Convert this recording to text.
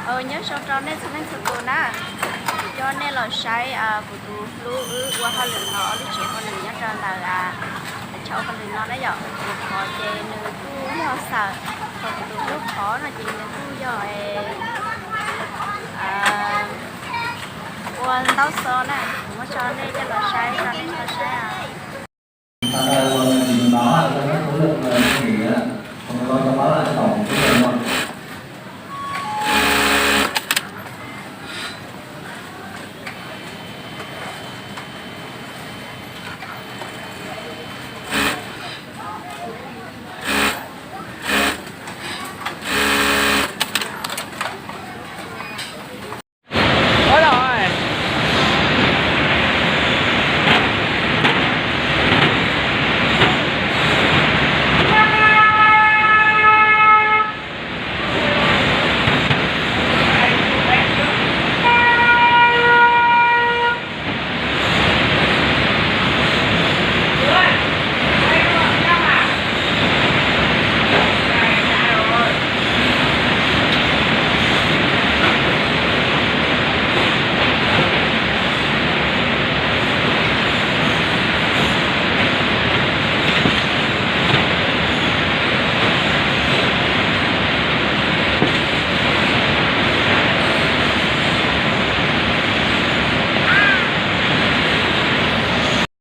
Nyob zoo rau nej txhua leej txhua tus na, kuv coj nej los saib kuv tus hlub wb ua hauj lwm no, lub tsev hauj lwm nyob rau ntawm teb chaws ua hauj lwm no na yom. Kuv qhov ces nws kuj yog xawm, thaum kuv tus hlub qhov no ces nws kuj yog ua ntaub xov na. Kuv muab tso nej coj los saib, tso nej tau saib. Tag nrho los nws tsis mus nov rau lub khối lượng là cái gì á, còn tao cho báo lại tổng số lần